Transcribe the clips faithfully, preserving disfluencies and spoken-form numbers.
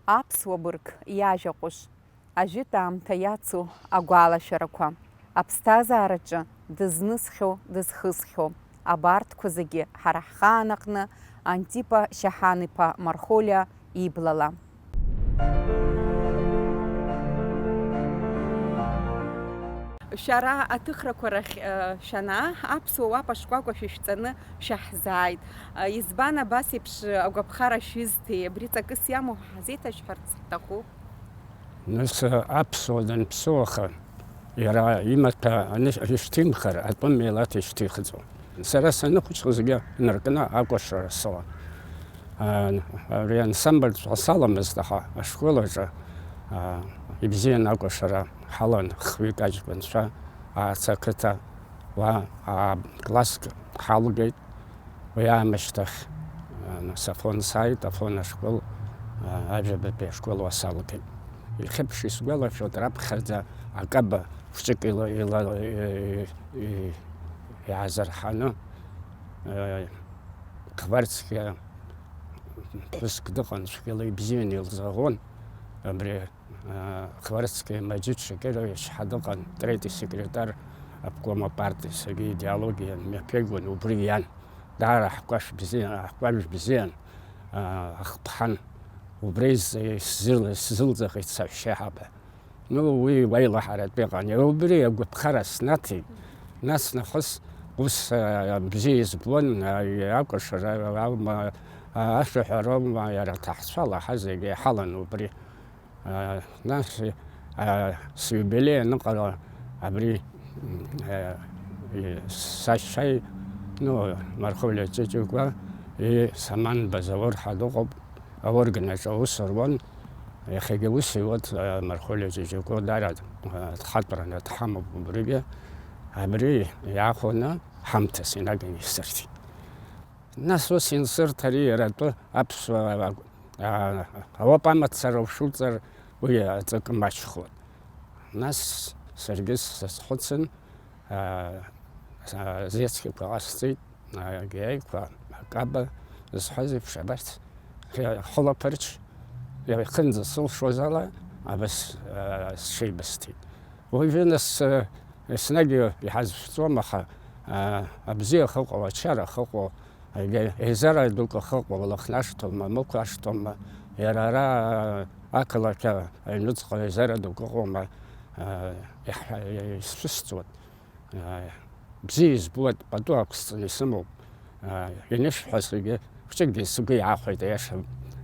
Аԥсуа бырг иажәа ҟәыш, ажәытә аамҭа иацу агәалашәарақәа, аԥсҭазаараҿы дызнысхьоу, дызхысхьоу, абарҭқәа зегьы ҳара ҳхаан аҟны Антипа Шьаҳан-иԥа Мархолиа иблала. Шәара аҭыхрақәа рахь, э, шәанаа, аԥсуа уапа шкәакәа шәышәҵаны шәаҳзааит. Э, избан абас еиԥш агәаԥхара шәызҭеи? Абри ҵакыс иамоу ҳзеиҭашәҳәарц ҳҭахуп. Нас, э, аԥсуа данԥсуаха, иара имаҭәа аны-, ишьҭимхар, атәым милаҭ ишьҭихӡом. Сара саныхәыҷқәазгьы инаркны акәашара сылан. Аа, ари ансамбльҵәҟьа саламызт, аха ашкол аҿы, аа, ибзиан акәашара ҳалан, хҩык аҷкәынцәа, Аацы ақыҭа, уа, аа, класск ҳалгеит. Уи аамышьҭахь, аа, нас Афон сааит, Афон ашкол, аа, ажәабатәи ашкол уа салгеит. Иахьеиԥш исгәалашәоит, раԥхьаӡа акаба хәҷык ила-, ила-, и-, и-, иаазырҳаны, э, Хварцкиа ԥҳәыск дыҟан, цәгьала ибзиан илзаӷәӷәон. Абри, э, Хварцкиа Маџьыҭ Шакирович ҳәа дыҟан, третий секретарь обкома партии, саргьы идеологиа мҩаԥигон, убри иан. Даара ҳкәашә бзиан, ҳкәажә бзиан, э, ахԥҳан. Убри ис-, исзыл-, исзылӡахит саҳәшьа ҳәа. Ну, уи уеилаҳаратә иҟан. Иара убри агәаԥхара снаҭеит. Нас нахыс ус, а, бзиа избон, а, акәашара аума, а, ашәаҳәароума, иара аҭаҳцәа лаҳа зегьы иҳалан убри. А, нас, а, сиубилеи аныҟала абри, м, а, и-, сашьцәеи, ну, Мархолиа Ҷыҷыкәа, и Саман Базаур ҳәа дыҟоуп. Аорган аҿы аус руан, иахьагьы ус иуеит, а, Мархолиа Ҷыҷыкәа дара, а, дхатәраны дҳамоуп убригьы. Абри иаахәаны ҳамҭас инаганы исырҭеит. Нас ус инсырҭ ари иара атәы аԥсуа, а, а, ауапа амацара ушуҵар, уи аҵакы маҷхоит. Нас саргьы сазхәыцын, аа, са-, зецқьақәа ҟасҵеит, аа, агьааиқәа, акаба зҳәаз еиԥш, абарҭ хьылаԥырч иахьынӡасылшоз ала, абас, аа, сҽеибысҭеит. Уажәы нас, аа, еснагь иҳазшәҵом, аха, аа, абзиа ахьыҟоу, ачара ахьыҟоу, егьа еизара дук ахьыҟоу, Лыхнашҭоума, Мықәашҭоума, иара ара ақалақь аҩныҵҟа еизара дук ыҟоума, аа, иаҳ-, исшәысҵоит. Ааи, бзиа избоит, пату ақәсҵаны исымоуп. Ааи, ианышәҳәа, саргьы хәҷыкгьы сгәы иаахәеит, аиаша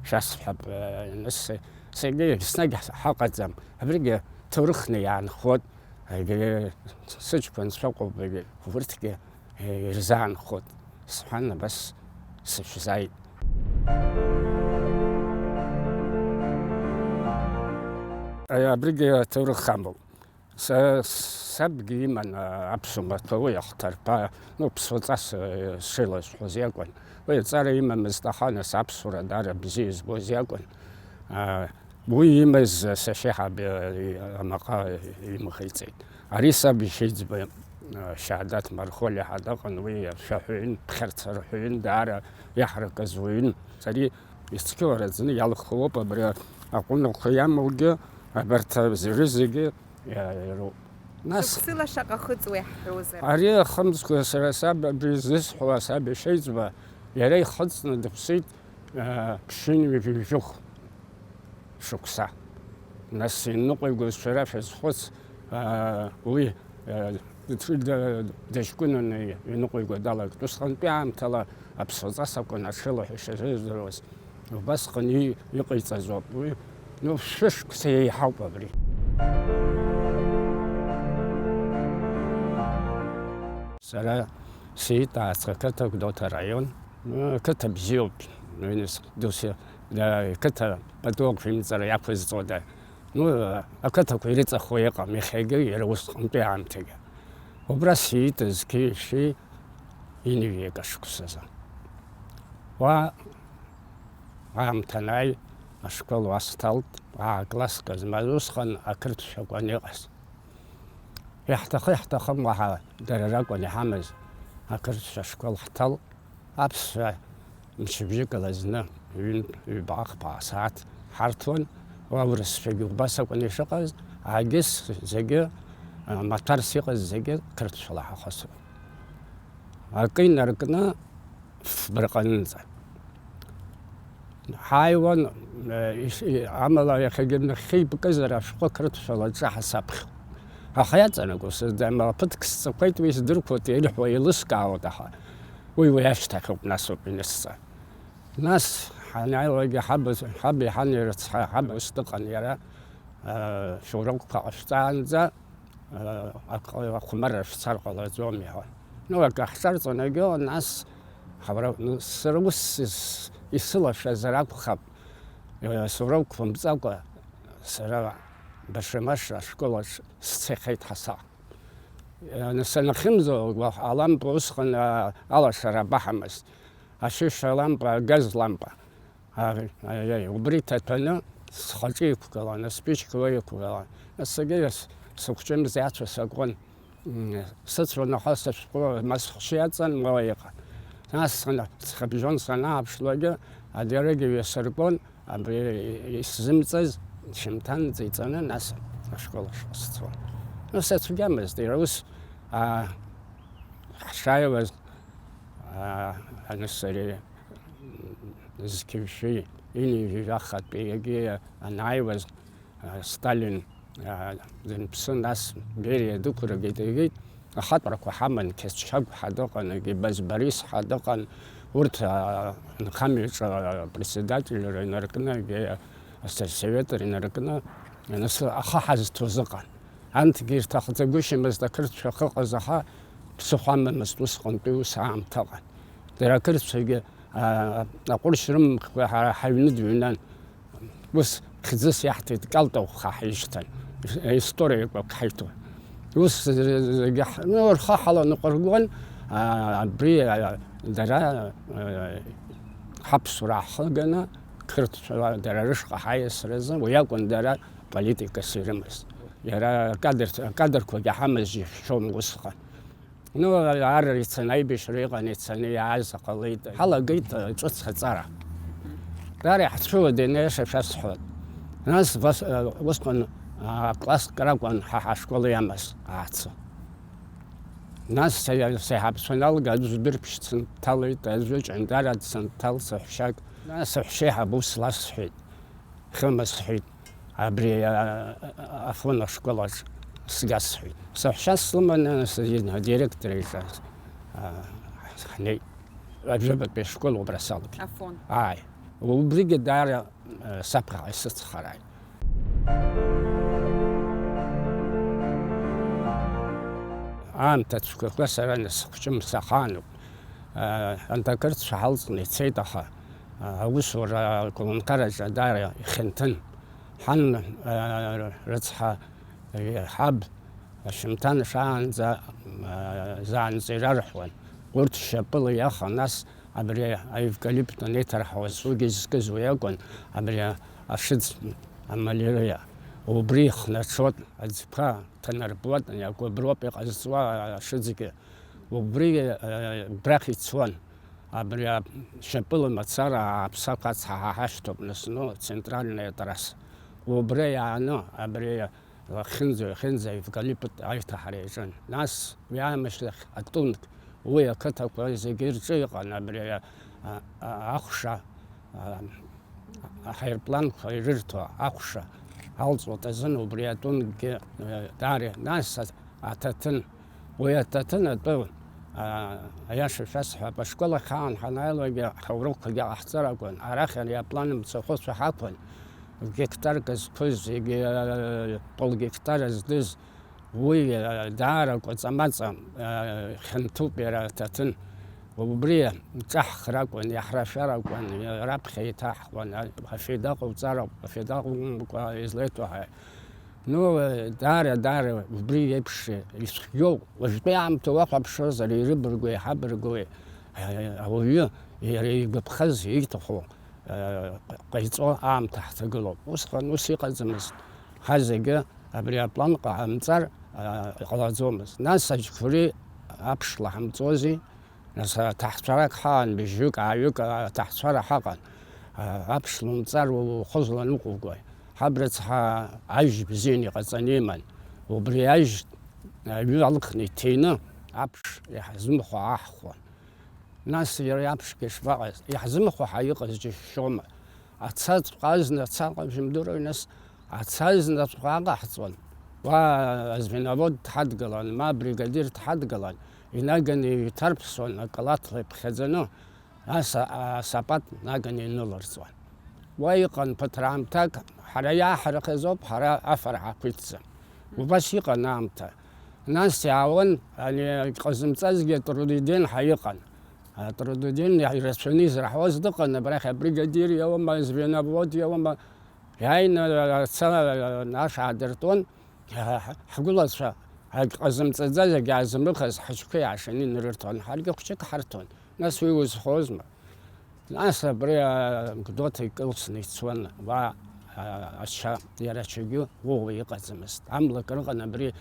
шәасҳәап, ааи, нас саргьы еснагь ҳаҟаӡам, абригьы ҭоурыхны иаанхоит, егьи сыҷкәынцәа ыҟоуп, егьи урҭгьы, ааи, ирзаанхоит сҳәан, абас сышәзааит. Ааи, абригьы ҭоурых амоуп. Са, сабгьы иман, а, аԥсуа маҭәа, уи ахҭарԥа, ну, ԥсуаҵас, а, сшеиласҳәоз иакәын. Уи аҵара имамызт, аха нас аԥсуара даара бзиа избоз иакәын. А, уи имаз, а, сашьа ҳаб, а, и-, амаҟа имыхиҵеит. Ари саб ишьеиҵбы, а, Шьаҳдаҭ Мархолиа ҳәа дыҟан, уи ашәаҳәаҩын, ԥхьарца рҳәаҩын, даара иаҳракыз уаҩын. Ари ицқьоу араӡны иалхуоуп, абри аҟәынахәқәа иамоугьы, абарҭ зегьы-зегьы Иа-, иароуп. Нас шықәсыла шаҟа хыҵуа иаҳҳәозар? Ари ахымзқәа сара саб абри зысҳәо асаб ишеиҵба, иара ихыҵны дыԥсит, аа, ԥшьынҩажәи жәохә шықәса. Нас иныҟәигоз шәара шәазхәыц, аа, уи, аа, д-, д-, дыҷкәынаны иныҟәиго далагт. Усҟантәи аамҭала аԥсуаҵас акәын аҽылаҳәашьа зыздыруаз. Убасҟан и-, иҟаиҵаз ауп уи. Ну, шәышықәса еиҳауп абри. Сара сиит Аацы ақыҭа, Гәдоуҭа араион. Ну, ақыҭа бзиоуп. Ҩныс-, досу, да, ақыҭа пату ақәимҵара иақәызҵода? Ну, ақыҭақәа ирыҵахо иҟам, иахьагьы, иара усҟантәи аамҭагьы. Убра сиит зқьи-шәи инҩеик ашықәсазы. Уа Аамҭа анааи, ашкол уасҭалт, аа, класск змаз усҟан ақырҭшәа акәын иҟаз. Иаҳҭахы-иаҳҭахым уаҳа дара ракәын иҳамаз, ақырҭшәа ашкол ҳҭал, аԥсшәа мчыбжьык ала зны, ҩынтә, ҩба-хԥа асааҭ Ҳарҭуан, уа урысцәагьы убас акәын ишыҟаз, агьыс зегьы, а, маҭәарс иҟаз зегьы қырҭшәала ҳахысуан. Акы инаркны фбырҟанынӡа. Ҳааиуан, э, иш-, и-, амала иахьагьы нахьхьи бкызар ашәҟәы қырҭшәала аҿы ҳасаԥхьон. Аха иаҵанакуа сыздам, ԥыҭк сҵақәеит, уи здырқәоит, ирҳәо еилыскаауеит, аха уи уи ашьҭахьоуп, нас ауп инысҵа. Нас ҳанааилакгьы ҳаб, ҳаби ҳани рыцҳа, ҳаб ус дыҟан иара, э, шәурокқәа ҟашәҵаанӡа, э, ак-, ахәмарра шәцар ҟалаӡом, иҳәон. Ну, акы ҳҿарҵон, егьо, нас ҳара, ну, сара ус ис-, исылашәазар акәхап, э, сурокқәа мҵакәа, сара баша-маша ашкол аҿы сцахьеит ҳасаҟ. Э, санахьымӡо, уаҳа алампа усҟан, а, алашара абаҳамызт. Ашьышь алампа, агаз лампа. Ар-, аиеи, убри ҭаҭәаны схаҿы иқәгылан, аспичка уа иқәгылан. Насгьы с-, сыхәҷымз иацәа сакуан. М, сыцәо нахыс ашәҟәы ма схәшьы иаҵан, ма уа иҟан. Нас схынҳә-, схыбжьон санааԥшлогьы, адырҩегьы ҩасыргон, абри исзымҵаз шьымҭанӡа иҵаны, нас ашкол ахь сцон. Нас ацәгьамызт, иара ус, а, ҳшааиуаз, а, ани сареи, зқьи жәшәи ҩынҩажәи жәахатәи егьи анааиуаз, а, Сталин, а, данԥсы, нас Бериа дықәыргеит, егьит ахатәрақәа ҳаман, Қьачақь ҳәа дыҟан, егьи Баз Борис ҳәа дыҟан, урҭ, а, анхамҩаҿы апредседательра инаркны, егьи асельсоветра инаркны, нас ахы ҳазҭоз ыҟан. Анҭгьы ирҭахӡагәышьамызт ақырҭцәа ахьыҟаз, аха ԥсыхәа амамызт усҟантәи ус аамҭа ыҟан. Дара ақырҭцәагьы, а, аҟәыршь рымхкәа ҳара ҳаҩны дыҩнан. Ус хьӡыс иаҳҭеит, Кьалта ӷәӷәа ҳишьҭан, историкқәак ҳаиҭон. Ус зегьы ҳ-, ну, рхы ҳаланыҟәыргон, а, абри, а, дара, а, ҳаԥсуара ҳхыганы, қырҭцәа дара рышҟа ҳаиасразы, уи акәын дара политикас ирымаз. Иара акадр, акадрқәагьы ҳамаз џьышәшьом усҟан. Ну, ар ицаны, аибашьра иҟан, ицаны иааз ҟалеит. Ҳалагеит, э, ҿыц аҵара. Даара иаҳцәыуадаҩын, аиаша шәасҳәап. Нас вас-, э, усҟан, а, класск ракәын ҳа ҳашкол иамаз, аацы. Нас са-, сеиҳабацәа налга, аӡә дырԥшь дсынҭалеит, аӡәы ҷандара дсынҭал, саҳәшьак. Нас саҳәшьеиҳаб ус ласҳәеит. Хьыма сҳәеит, абри, а, а, Афон ашкол аҿ сгаз сҳәеит. Саҳәшьа слыманы, нас, адиректор иҿы, а, ҳнеит. Абжьабатәи ашкол убра салгеит. Афон. Ааи. Убригьы даара, а, саԥхьаҟа исыцхрааит. Аамҭа цәгьақәа сара насыхәҷым сахаануп. А, анҭ ақырҭцәа ҳалҵны ицеит, аха аусура аколнхараҿы даара ихьанҭан. Ҳан, а, рыцҳа, а, ҳаб, ашьымҭан шаанӡа, а, заанӡа ирарҳәуан. Урҭ шьапыла иаха, нас абри аевкалипт анеиҭарҳауаз, уигьы зкыз уи акәын, абри ашыӡ амалиреиа. Убри ихнаҽуан, аӡқәа ҭанарбуан, иагәыброуп иҟазҵуа ашыӡгьы. Убри, а, убрахь ицон. Абри ашьапыла мацара аԥсақәа ацҳа ҳа ҳашьҭоуп, нас, ну, центральная трасса. Убра иааны абри ахьынӡа, ахьынӡа аевкалипт аиҭаҳара иаҿын. Нас уи аамышьҭахь атунк, уи ақыҭақәа зегьы рҿы иҟан абри, а, а, ахәша, а, аҳаирпланқәа ирырҭо ахәша алҵуа азын убри атункгьы, э, даара, нас а-, аҭаҭын, уи аҭаҭын атәы, а, аиаша шәасҳәап, ашкол ахь аан ҳанааилогьы ҳаурокқәагьы ҟаҳҵар акәын, арахь ари аплан мцахәыцәа ҳақәын, гектарк зқәыз, егьи, э, полгектар здыз, Уи, а, даара кәаҵа-маҵа, а, хьанҭоуп иара аҭаҭын. Убри ҿаҳхыр акәын, иаҳрашәар акәын, раԥхьа еиҭаҳхуан, а, афеида ҟауҵароуп, афеида ҟаумкәа излеиҭоу ҳәа. Ну, даара, даара убри еиԥш ицәгьоуп. Уажәтәи аамҭа уахәаԥшуазар, ирыбаргәи, иҳабаргәи, а, ауаҩы иара игәаԥхаз, ииҭаху, а, ҟаиҵо аамҭа ҳҭагылоуп. Усҟан ус иҟаӡамызт. Ҳа зегьы абри аплан ҟаҳамҵар, а, ҟалаӡомызт. Нас аџьықәреи аԥш лаҳамҵози, нас аҭаҳцәарак ҳаан, быжьҩык, ааҩык аҭаҳцәара ҳаҟан. аԥш лымҵар ухы зланыҟәугои? Ҳаб рыцҳа ажь бзианы иҟаҵаны иман. Убри ажь аҩы алхны иҭины аԥш иаҳзымхәа аҳхуан. Нас иара аԥшгьы шԥаҟаз? Иаҳзымхәа ҳәа иҟаз џьышәшьома? Ацаҵәҟьа азна ацаҟа жәымдыруеи, нас ацазнацәҟа аҟаҳҵон. Уа азвеновод дҳадгылан, ма абригадир дҳадгылан, инаганы иҩҭарԥсуан акалаҭла иԥхьаӡаны, ас а-, асапат наганы иныларҵуан. Уа иҟан ԥыҭраамҭак, ҳара иааҳархаз ауп, ҳара афара ҳақәиҭӡам. Убас иҟан аамҭа. Нас иаауан, ани иҟазымҵазгьы атрудоден ҳәа иҟан. Атрудоден ирацәаны израҳауаз дыҟан, абрахь абригадир иауама, звеновод иауама, иааины аца аш аадыртуан, ҳгәылацәа, ак ҟазымҵаӡаз, ак иаазымыхаз ҳаҽқәа иаашаны инрырҭон, ҳаргьы хәҷык ҳарҭон. Нас уи узхозма? Нас абри анекдот икылсны ицон, уа, а, ача, иара ачагьы ууа иҟаӡамызт. Амлакра ыҟан абри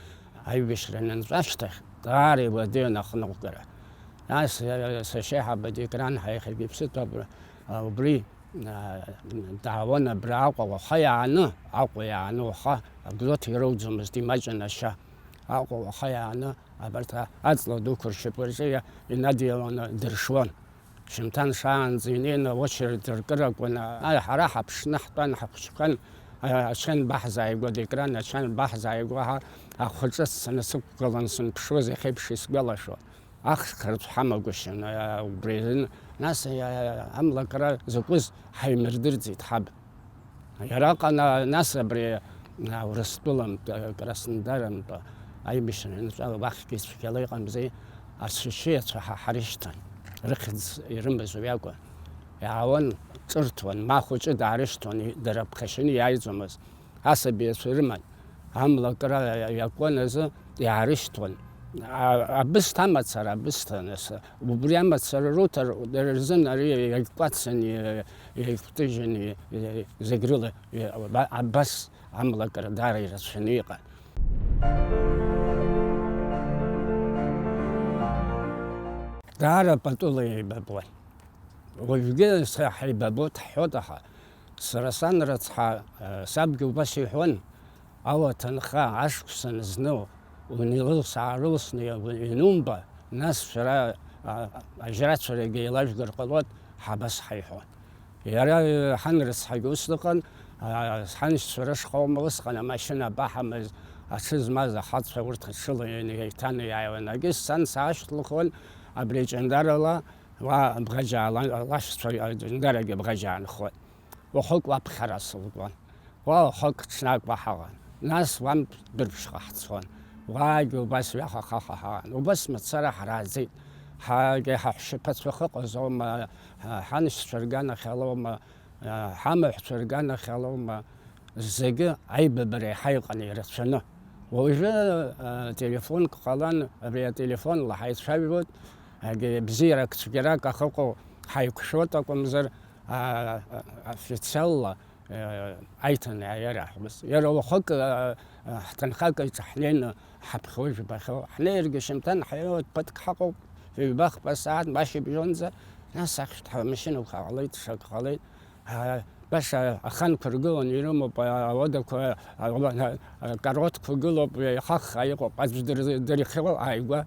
аибашьра анынҵәа ашьҭахь, даара иуадаҩын ахныҟәгара. Нас, а, сашьа еиҳабы Декран ҳаихеит, иԥсыҭ абра, а, убри, а, даауан абра Аҟәа уаха иааны, Аҟәа иааны уаха, анекдот ирауӡомызт, имаҷын ашьа. Аҟәа уаха иааны абарҭ а-, аҵла дуқәа ршьапы рҿы иа-, инадиаланы дыршуан. Шьымҭан шаанӡа инеины аочеред ркыр акәын, а, ҳара ҳаԥшны ҳтәан, ҳахәыҷқәан, а, ачанба ҳзааигәа, Декран, ачанба ҳзааигәа ҳа ахәаҿы сцаны сықәгылан сынԥшуаз иахьеиԥш исгәалашәо. Ахш хырцә ҳамагәышьан, а, убри азын, нас, а, амлакра закәыз ҳаимырдырӡеит ҳаб. Иара аҟан, а, нас абри, а, Урыстәылантә, а, Краснодарантә аибашьра анҵәа уахьгьы цәгьала иҟамзи, ацәашьы ацәа ҳа-, ҳарышьҭан, рыхьӡ ирымаз уи акәын. Иаауан, ҿырҭуан, ма хәыҷы даарышьҭуан, и-, дара ԥхашьаны иааиӡомызт. Асабицәа рыман, амлакра иакуан азы иаарышьҭуан. А-, абысҭа амацара, абысҭа, нас, убри амацара руҭар, дара рзын ари иагькәацан, и-, иагькәтыжьын, и-, и-, зегь рыла, и-, аба-, абас амлакра даара ирацәаны иҟан. Даара патула еибабон. Уажәгьы са ҳаибабоит ҳҳәоит, аха сара сан рыцҳа, э, сабгьы убас иҳәон, ауаҭанхра ашықәсан зны унеилыс-аарылсны ианумба, нас шәара, а, ажьрацәарагьы еилажәгар ҟалоит, ҳабас ҳаиҳәон. Иара, э, ҳан рыцҳагьы ус дыҟан, а, ҳаншьцәа рышҟа аума усҟан амашьына абаҳамыз, аҽы змаз ахацәа урҭ аҽыла еиҭаны иааиуан. Егьыс сан саашьҭлыхуан абри аҷандарала, уа Абӷаџьаа ла-, лашьцәа, аҷандарагьы Абӷаџьаа нхоит. Уахык уаԥхьара сылгон. Уа уахык ҽнак уаҳа ҟан. Нас уантә дәырԥшьҟа ҳцон. Уаагьы убас ҩаха-хаха ҳаан. Убас мацара ҳрааӡеит. Ҳагьы ҳаҳәшьаԥацәа ахьыҟаз аума, ҳаншьцәа рганахь алоума, ҳамаҳәцәа рганахь алоума, зегьы аибабара еиҳа иҟан ирацәаны. Уажәы, а, телефонк ҟалан, абри ателефонла ҳаицәажәоит, егьи бзиарак цәгьарак ахьыҟоу ҳаиқәшәоит акәымзар, а, а, официалла, а, аиҭанеиааира ҳмыз. Иара уахык, а, а, ҳҭынхак аҿы ҳнеины ҳаԥхьоу жәбахьоу, ҳнеиргьы шьымҭан ҳаиуеит, ԥыҭк ҳаҟоуп, ҩба-хԥа сааҭ, ма шьыбжьонӡа, нас ахьшәҭ ҳамашьынақәа ҟалеит, ҽак ҟалеит. А, баша аханқәа ргыланы ирымоуп, а, ауадақәа, а, а, а, кароҭқәа гылоуп, еихахха иҟоуп, аӡә дыр-, дырхьо ааигәа.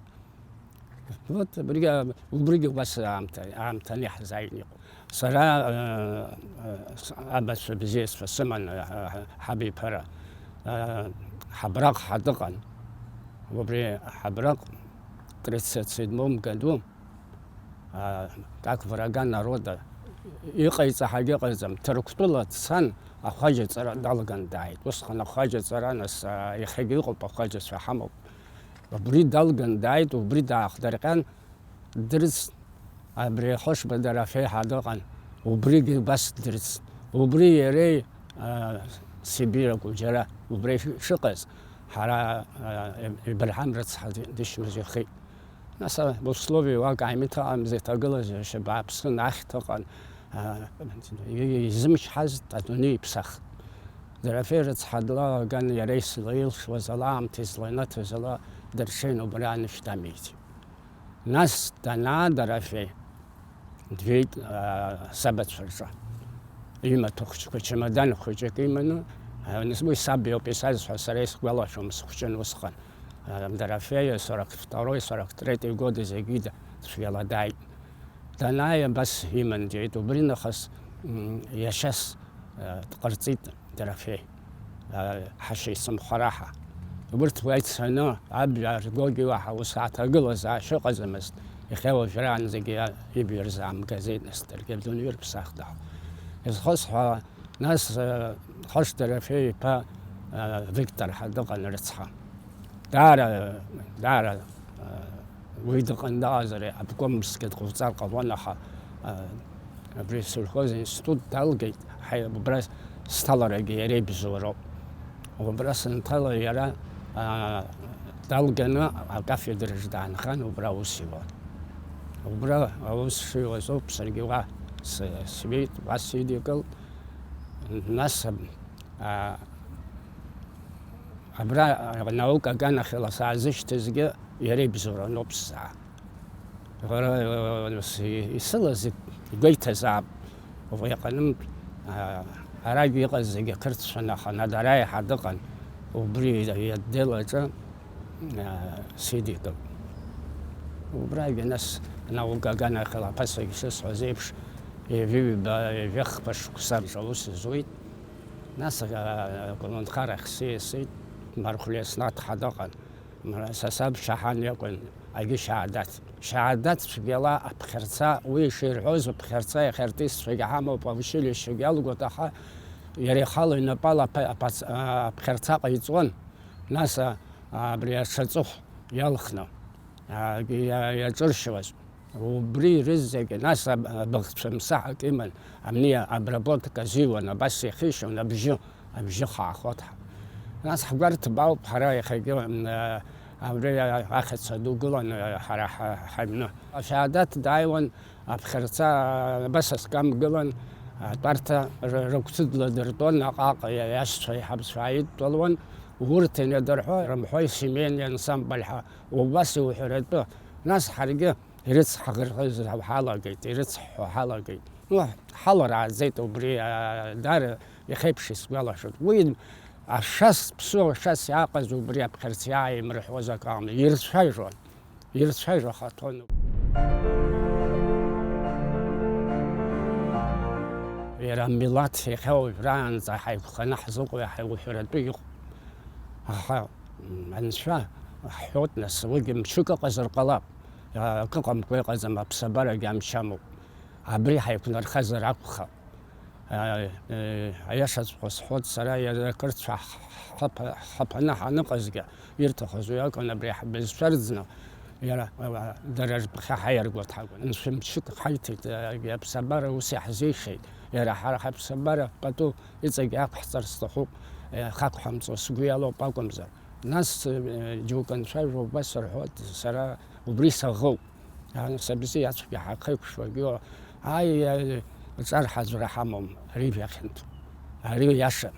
Вот, абригьы, убригьы убас аамҭа, аамҭаны иаҳзааины иҟоуп. Сара, а, а, с-, абацәа бзиацәа сыман, а, а, ҳабиԥара, а, Ҳабраҟ ҳа дыҟан. Убри Ҳабраҟ тридцать седьмом году а, как врага народа, иҟаиҵа ҳагьыҟаиҵам. Ҭырқәтәыла дцан, ахәаџьаҵара далган дааит. Усҟан ахәаџьаҵара нас, а, иахьагьы ыҟоуп, ахәаџьацәа ҳамоуп. Убри далган дааит, убри даахдырҟьан, дрыцт, абри Хошба Дарафеи ҳа дыҟан, убригьы убас дрыцт. Убри иареи, а, Сибир акәу џьара, убри шыҟаз, ҳара, а, Ибраҳам рыцҳа дышьмыжьахеит. Нас, а, условиа уак ааимиҭаҟамзеит, аҭагылазаашьа бааԥсын, ахьҭа ыҟан, а, и-, изымчҳазт адунеи иԥсахт. Дарафеи рыцҳа длалаган, иара исылаилшуаз ала, аамҭа изланаҭоз ала, дырҽеин убра анышә дамеиӡеит. Нас данаа Дарафеи, дҩеит, а, сабацәа рҿы. Имаҭәа хәыҷқәа, чемодан хәыҷык иманы, а, нас уи саб иоуп исазҳәо, сара исгәалашәом, схәыҷын усҟан. А, Дорофеиа, сорок второй, сорок третий годы зегьы ида-, цәгьала дааит. Данааи абас иман диит, убри нахыс, м, иашьас, а, дҟарҵеит Дорофеи, а, ҳашеицынхәараҳа. Убырҭ уа ицаны, абҩа аргогьы уаҳа ус аҭагылазаашьа ыҟаӡамызт, иахьа уажәраанӡагьы ибҩа рзаамгазеит, нас даргьы адунеи рыԥсахт ҳәа. Изхысҳәаала, нас, э, Хәашҭ Дорофеи иԥа, э, Виктор ҳәа дыҟан рыцҳа. Даара, даара, э, уи дыҟан дыҟазар, обкомскгьы дҟауҵар ҟалон, аха, э, абри асельхоз институт далгеит, ҳаи, убра сҭаларагьы иара ибзоуроуп. Убра санҭала иара, аа, далганы акафедраҿы даанхан, убра аус иуан. Убра аус шиуаз ауп саргьы уа с-, свеит, уа сидикылт. Нас, аа, абра анаука аганахьала саазышьҭызгьы иара ибзоуроуп сзаа. Уара, э, с-, исылаз игәеиҭазаап. Уи аҟнытә, а, арагь иҟаз зегьы ақырҭцәан, аха Надараи ҳа дыҟан, убри иотдел аҿы, а, сидикылт. Убрагьы нас анаука аганахьала ԥасагьы шысҳәаз еиԥш, ҩажәи ҩба, ҩажәи хԥа шықәса аус зуит. Нас, а, аколнхарахь сиасит, Мархәлиа Еснаҭ ҳа дыҟан. Мра, са саб Шаҳан иакәын, агьы Шьаадаҭ. Шьаадаҭ цәгьала аԥхьарца, уи иширҳәоз аԥхьарца иахьа артистцәагьы ҳамоуп, аучилищегьы иалгоит, аха иара ихала инапала аԥа-, аԥац-, а, аԥхьарца ҟаиҵон, нас, а, абри аҽаҵыхә иалхны, а, иа-, иаҿыршьуаз. Убри рызегь, нас аб-, абыӷцәа мсаҳак иман, амни обработка азиуан, абас иахьишьон абжьы, абжьы хаахот. Нас ҳгәарҭ бауп ҳара иахьагьы, м, а, абри ахьаца ду гылан, а, ҳара ҳа-, ҳаҩны. Ашьаадаҭ дааиуан, аԥхьарца, а, абас аскам гылан, атәарҭа ры-, рыгәҭыдла дыртәон, наҟ-ааҟ иа-, иашьцәа, иҳабцәа ааидтәалон, урҭ инадырҳәо, рымҳәои семейный ансамбль ҳәа, убас иуҳәаратәы. Нас ҳаргьы ирыцҳаӷырхыз ҳалагеит, ирыцҳҳәо ҳалагеит. Ну, ҳаларааӡеит убри, а, даара ихеиԥш исгәалашәоит. Уи ашас, ԥсуа шас иааҟаз убри аԥхьарц иааимырҳәоз акы акәын. Ирцәажәон, ирцәажәо хаҭон. Иара амилаҭ иахьа уажәраанӡа ҳаиқәханы ҳзыҟоу иаҳа иуҳәаратәы иҟоуп. Аха, м, анцәа ҳҳәоит, нас, уигьы мчык ыҟазар ҟалап. А, акы ыҟамкәа иҟаӡам, аԥсабарагьы амч амоуп. Абри ҳаиқәнархазар акәхап. А, э, аиашаҵәҟьа сҳәоит, сара иара акырцәа ҳ-, ҳаԥа-, ҳаԥаны ҳаныҟазгьы, ирҭахыз уи акәын, абри ҳбызшәа рӡны, иара, а, дара ртәы ҳаиаргоит ҳакәын. Анцәа мчык ҳаиҭеит, а, аԥсабара ус иаҳзеихьеит. Иара ҳара ҳаԥсабара пату иҵегь ақәҳҵар сҭахуп, э, хақәҳамҵо сгәы иалоуп акәымзар. Нас, э, џьоук анцәажәо убас рҳәоит, сара убри саӷоуп. Ан-, са бзиа ацәгьа ҳахеиқәшәогьы, аи, аи, ҿар ҳаӡәра ҳамам, ари жәахьынтә. Ари иашан.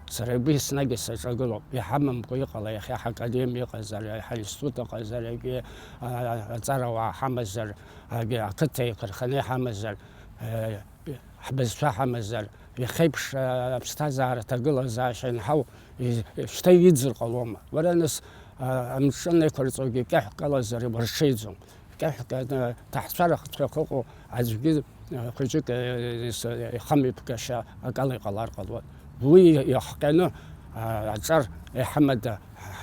Сара уи еснагь саҿагылоуп. Иҳамамкәа иҟала, иахьа ҳакадемиа ыҟазар, ҳаинститут ыҟазар, егьи, а, аҵарауаа ҳамазар, егьи ақыҭа еиқәырханы иҳамазар, э, ҳбызшәа ҳамазар, иахьеиԥш, а, аԥсҭазаара аҭагылазаашьа анҳау, из-, шьҭа иӡыр ҟалома? Уара, нас, а, амҿы анеиқәырҵогьы кьаҳәк алазар уарҽеиӡом. Кьаҳәк, а, ҭаҳцәарахҵәах ыҟоу аӡәгьы, а, хәыҷык, а, ис-, ихамҩаԥгашьа акала иҟалар ҟалоит. Уи иахҟьаны, а, аҿар иҳамада,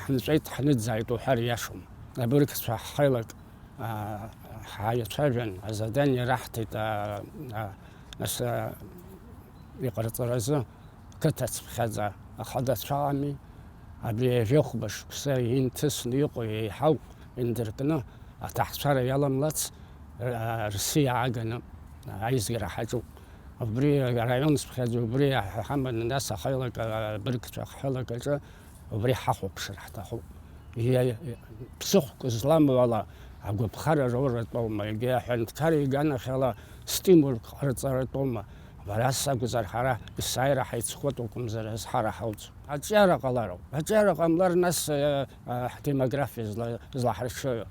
ҳнҵәеит, ҳныӡааит уҳәар иашом. Абыргцәа ҳхеилак, а, ҳаицәажәан, азадание раҳҭеит, а, а, нас, а, иҟарҵаразы қыҭацԥхьаӡа ахадацәа ами, абри ҩажәихәба шықәса инҭысны иҟоу еиҳау индыркны аҭаҳцәара иаламлац, а, рсиа ааганы аизгара ҳаҿуп. Убри араион цԥхьаӡа убри ҳаманы, нас ахеилак, а, абыргцәа ахеилак аҿы Убри ҳахәаԥшыр ҳҭахуп. Иа-, ԥсыхәк зламоу ала агәаԥхара роуратәоума, егьи аҳәынҭқар иганахьала стимулк ҟарҵаратәоума? Бара сакәзар, ҳара есааира ҳаицхәыт акәымзар азҳара ҳауӡом. Аҿиара ҟалароуп. Аҿиара ҟамлар, нас, э, э, ҳдемографиа зла-, злаҳарҽеиуа.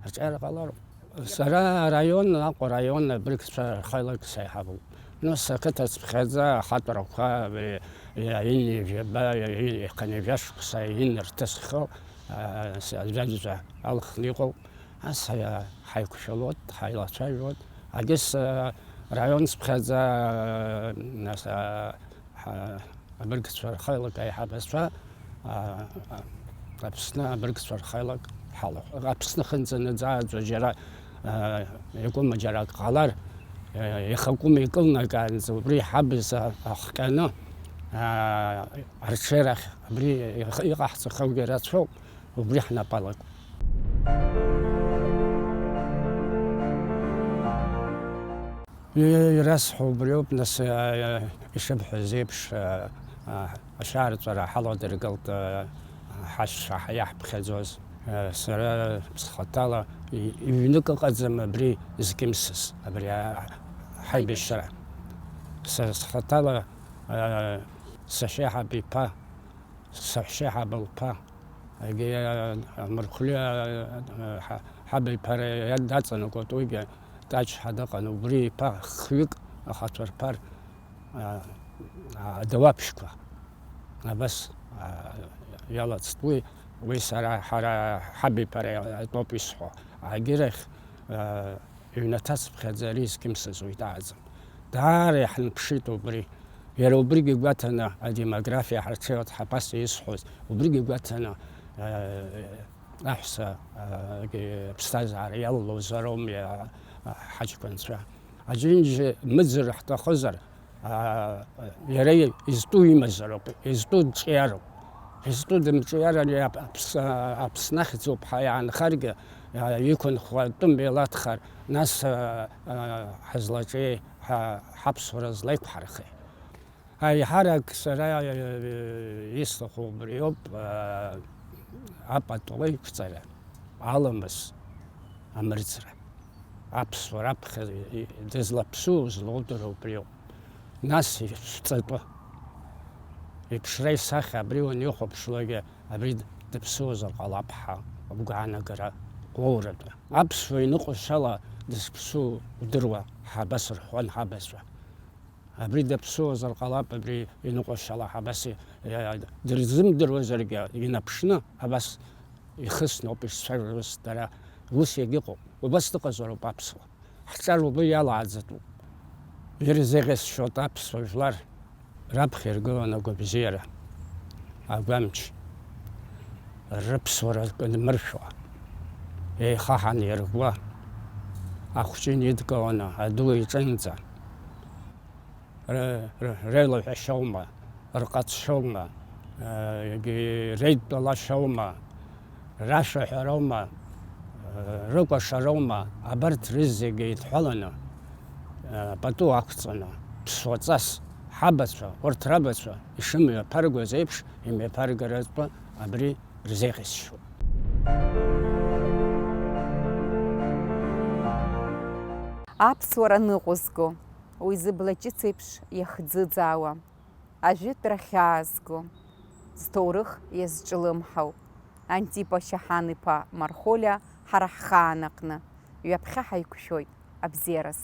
Аҿиара ҟалароуп. Сара араион, Аҟәа араион абыргцәа рхеилак саиҳабуп. Нас ақыҭа цыԥхьаӡа ахатәрақәа, абри, ҩажәаба, ҩажәа шықәса инарҭысхьоу, а, с-, аӡәаӡәа алхны иҟоуп. Ас ҳаи-, ҳаиқәшәалоит, ҳаилацәажәоит. Агьыс, а, раион цыԥхьаӡа, а, нас, а, ҳа-, абыргцәа рхаҩлак аиҳабацәа, а, а, Аԥсны абыргцәа рхаҩлак ҳалахәын. Аԥсны хынӡанаӡааӡо џьара, а, иакәым џьарак ҟалар, а, ихакәым икылнагаанӡа убри ҳабз а-, ахҟьаны, а, арҽеирахь абри их-, иҟаҳҵахьоугьы рацәоуп, убри ҳнапы алакуп. Ирасҳәо убриоуп, нас, а, ишыбҳәаз еиԥш, а, а, ашьаарҵәара ҳаладыргылт, а, ҳашьцәа ҳа-, иаҳԥхьаӡоз. А, сара схаҭала и-, ҩнык ыҟаӡам абри зкьымсыз, абри, а, ҳаибашьра. Са схаҭала, а, сашьеиҳаб иԥа, саҳәшьеиҳаб лԥа, егьи, а, Амырхәлиа, а, ҳа-, ҳабиԥара иа-, даҵанакуеит, уигьы Таҷ ҳәа дыҟан, убри иԥа хҩык ахацәа рԥар, а, а, адауаԥшьқәа абас, а, иалаҵт. Уи, уи сара, ҳара ҳабиԥара атәоуп исҳәо. Агьырахь, а, ҩнаҭацыԥхьаӡа ари зкьымсыз уи дааӡам. Даара иаҳныԥшит убри. Иара убригьы гәаҭаны адемографиа ҳарҽеиуеит ҳабас исҳәоз, убригьы гәаҭаны, а, аҳәса, а, ԥсҭазаара иалалозароуми, а, а, ҳаҷкәынцәа. Аџьынџь мыӡыр ҳҭахызар, а, иара изтәу имазароуп, изтәу дҿиароуп. Изтәу дымҿиар, ари Ап-, Аԥс-, а, Аԥсны ахьӡуп ҳәа иаанхаргьы, а, иқәынхо атәым еилаҭхар, нас, а, а, ҳазлаҿиеи ҳа-, ҳаԥсуара злаиқәҳархеи? Аиҳарак сара, э, исҭаху убриоуп, э, апату аиқәҵара, аламыс, амырӡра. Аԥсуа раԥхьа и-, дызлаԥсуоу, злоудыруа убриоуп. Нас ишәҵатәы. Иԥшра исахьа абри уанихәаԥшлакгьы, абри дыԥсуазар ҟалап ҳәа агәаанагара уоуратәы. Аԥсуа иныҟәашьала дызԥсу удыруа, ҳабас рҳәон ҳабацәа. Абри даԥсуазар ҟалап, абри иныҟәашьала абас и-, иа-, дырзымдыруазаргьы, инаԥшны абас ихысноуп ишцәажәоз дара. Ус иагьыҟоуп. Убас дыҟазароуп аԥсуа. Ҳҿар убри иалааӡатәуп. Ирзеӷьасшьоит аԥсуа жәлар раԥхьа иргыланы агәабзиара, агәамч, рыԥсуара кыдмыршәуа, еихаҳан иргуа, ахәҷы инидкыланы аду иҿынӡа. Р-, р-, реилаҳәашьоума, рҟазшьоума, э, егьи реидтәалашьоума, рашәаҳәароума, э, рыкәашароума, абарҭ рызегьы еидҳәаланы, э, пату ақәҵаны, ԥсуаҵас ҳабацәа, урҭ рабацәа ишымҩаԥаргоз еиԥш, имҩаԥаргаратәы абри рзеиӷьасшьоит. Аԥсуара ныҟәызго, уи зыбла ҷыц еиԥш иахӡыӡаауа, ажәытәра хьаазго, зҭоурых иазҿлымҳау Антипа Шьаҳан-иԥа Мархолиа ҳара ҳхаан аҟны ҩаԥхьа ҳаиқәшәоит абзиараз.